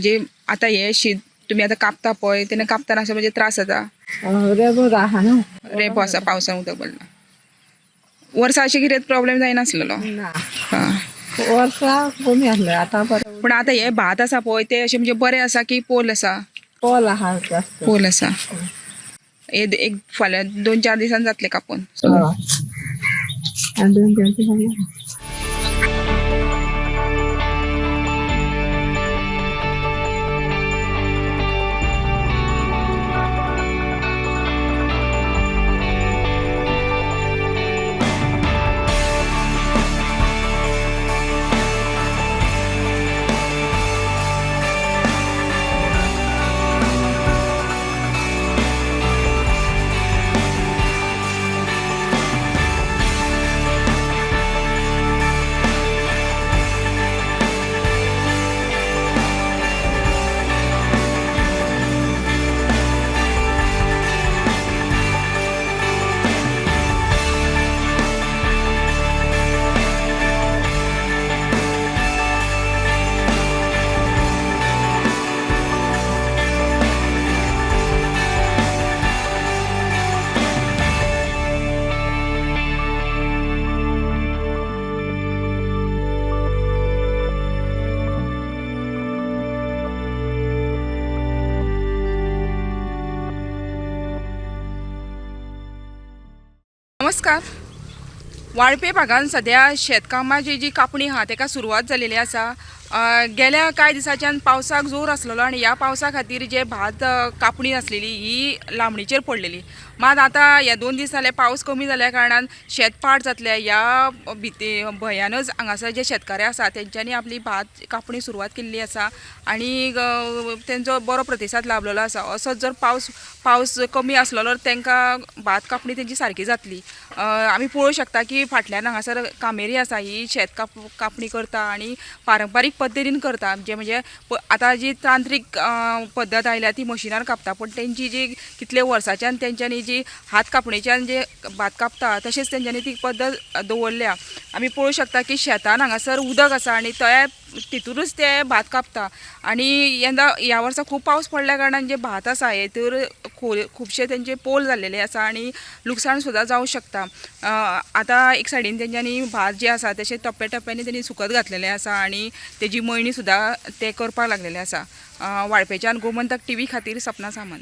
म्हणजे आतां हें शीत तुमी आतां कापता पळय तेन्ना कापतना अशें म्हणजे त्रास जाता? रेबो आहा न्हू. रेबो आसा, पावसान उदक पडलां. वर्सा अशें कितें प्रोब्लेम जायनासलेलो? ना. हां. वर्सा कमी आसलें, आतां बरें. पूण आतां हें भात आसा पळय तें अशें म्हणजे बरें आसा की पोल आसा? पोल आहा जास्त. पोल आसा. हे एक फाल्यां 2-4 दिसान जातलें कापून. हय, आनी 2-4 दिसांनी. नमस्कार. वाळपे भागान सद्या शेतकामाची जी कापणी आहा तेका सुरवात जालेली आसा. गेल्या कांय दिसांच्यान पावसाक जोर आसलेलो आनी ह्या पावसा खातीर जे भात कापणी आसलेली ही लांबणीचेर पडलेली. मात आतां ह्या 2 दीस जाले पावस कमी जाल्या कारणान शेत पाड जातलें ह्या भिती भंयानच हांगासर जे शेतकार आसा तेंच्यांनी आपली भात कापणी सुरवात केल्ली आसा आनी तेंचो बरो प्रतिसाद लाभलेलो आसा. असोच जर पावस कमी आसलेलो तेंकां भात कापणी तेंची सारकी जातली. आमी पळोवंक शकता की फाटल्यान हांगासर कामेरी आसा, ही शेत कापणी करता आनी पारंपारीक पद्दतीन करता. जे म्हणजे आतां जी तांत्रीक पद्दत आयल्या ती मशिनार कापता, पूण तेंची जी कितले वर्सांच्यान तेंच्यांनी जी हात कापणेच्यान जे भात कापता तशेंच तेंच्यांनी ती पद्दत दवरल्या. आमी पळोवंक शकता की शेतान हांगासर उदक आसा आनी तितूनच ते भात कापता. आनी यंदा ह्या वर्सा खूब पावस पडल्या कारणान जे भात आसा हेतूर खुबशे तेंचे पोल जाल्लेले आसा आनी लुकसाण सुद्दां जावंक शकता. आतां एक सायडीन तेंच्यांनी भात जे आसा तशें टप्प्या टप्प्यांनी तेणी सुकत घातलेलें आसा आनी तेजी मळणी सुद्दां ते करपाक लागलेले आसा. वाळपेच्यान गोमंतक टीव्ही खातीर सपना सामंत.